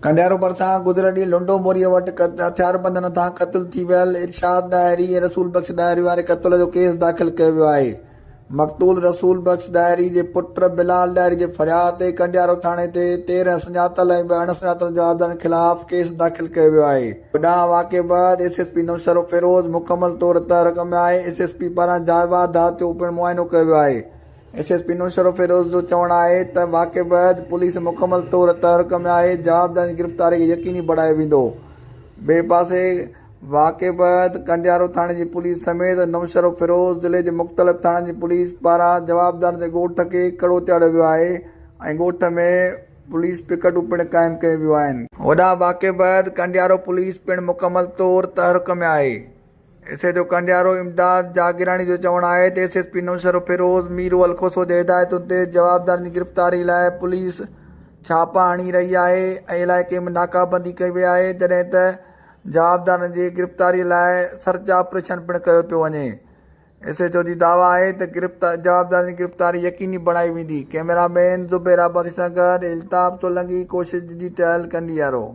ڪنڊيارو ڀرسان گذريل ڏينهن لنڊو موريء وٽ هٿياربندن هٿان قتل ٿي ويل ارشاد ڏاهري ۽ رسول بخش ڏاهري واري قتل جو ڪيس داخل ڪيو ويو آهي. مقتول رسول بخش ڏاهري جي پٽ بلال ڏاهري جي فرياد تي ڪنڊيارو ٿاڻي تي 13 سڃاتل ۽ ٻه اڻ سڃاتل جوابدارن خلاف ڪيس داخل ڪيو ويو آهي. هوڏانهن واقعي بعد ايس ايس پي نوشهروفيروز مڪمل طور تحرڪ ۾ آهي، ايس ايس پي پاران جاء واردات جو پڻ معائنو ڪيو ويو آهي. ايس ايس پي نوشهروفيروز جو چوڻ آهي ته واقعي بعد پوليس مڪمل طور تحرڪ ۾ آهي، جوابدارن جي گرفتاري کي يقيني بڻايو ويندو. ٻئي پاسي واقعي بعد ڪنڊيارو ٿاڻي جي پوليس سميت نوشهروفيروز ضلعي جي مختلف ٿاڻن جي پوليس پاران جوابدارن جي ڳوٺ کي ڪڙو چاڙهيو ويو آهي ۽ ڳوٺ ۾ پوليس پڪٽون پڻ قائم ڪيون ويون آهن. هوڏانهن واقعي بعد ڪنڊيارو پوليس پڻ مڪمل طور تحرڪ ۾ آهي. ايس ايچ او ڪنڊيارو امداد جاگيراڻي جو چوڻ آهي ته ايس ايس پي نوشهروفيروز ميرو الخوسو جي هدايتن تي جوابدارن جي گرفتاري لاء پوليس ڇاپا هڻي رهي آهي ۽ علائقي ۾ ناڪابندي ڪئي وئي آهي جڏهن ته جوابدارن جي گرفتاري لاء سرچ آپريشن پڻ ڪيو پيو وڃي. ايس ايچ او جي دعويٰ آهي ته جوابدارن جي گرفتاري يقيني بڻائي ويندي. ڪئميرا مين زبير عباسي سان گڏ الطاف سولنگي، ڪوشش ڊجيٽل، ڪنڊيارو.